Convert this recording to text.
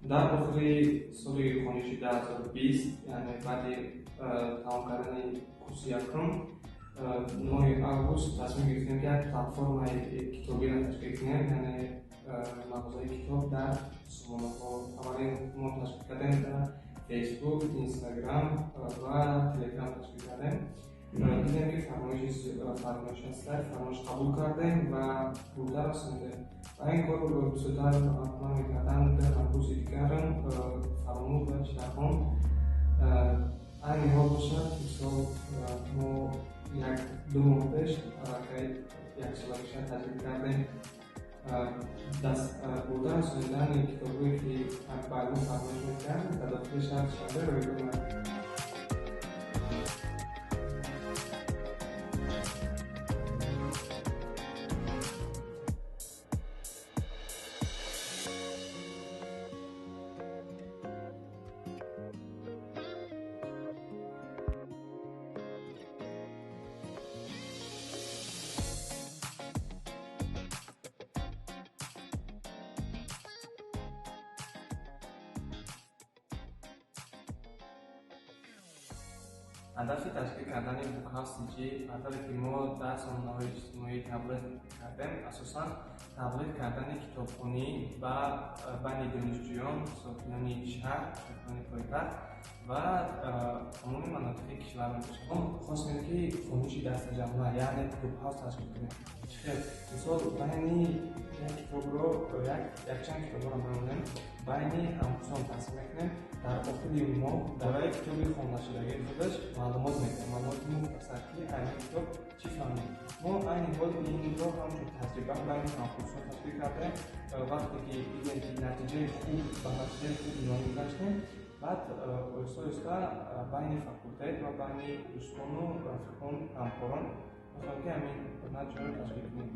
Дар охири соли хониши 2020, яъне баъди тамом кардани курси якум, моҳи август тасмим гирифтем, ки як платформаи китобиро ташкил кунем, яъне мағозаи китоб дар сомонаҳо. Аввалин мо ташкил кардем дар Фейсбук, Инстаграм ва Телеграм ташкил кардем. Дидем, ки фармоиш ҳаста, фармоиш қабул кардем ва бурда расондем. Ва ин корро бисёртар ман мекардам дар ҳамкурси дигарам, Фаромуз ва Шаҳон. Айни ҳол бошад, мисол, мо 1-2 моҳ пеш аллакай яксолагиша таҷриб кардем. Даст бурда расонидани китобҳое, ки ба мо фармоиш мекарданд, дар дохили шаҳри Душанбе ройгон аст. Ҳадафи ташкил кардани Bookhouse TJ, тавре ки мо дар сомонаҳои иҷтимоӣ таблиғ кардем, асосан таблиғ кардани китобхонӣ ба байни донишҷӯён, сокинони шаҳр, сокинони пойтахт ва тамоми манотиқи кишвар мебошад. Мо хостем, ки хониши дастаҷамъа, яъне Bookhouse ташкил кунем. Чӣ хел? Мисол, байни як китобро, якчанд китобро мемонем, байни ҳамкурсон тақсим мекунем. Дар охири моҳ дар бораи китоби хондашудагии худаш маълумот медиҳем, маълумоти мухтасар, ки айни китоб чӣ фаҳмид. Мо айни ҳол инро ҳамчун таҷриба байни ҳамкурсон ташкил кардем. Вақте ки дидем, ки натиҷаи хуб ба натиҷаи хуб ноил гаштем, баъд оҳиста оҳиста байни факултет ва байни дӯстону рафиқон, ҳамкорон мехоҳем, ки ҳамин натиҷаро ташкил кунем.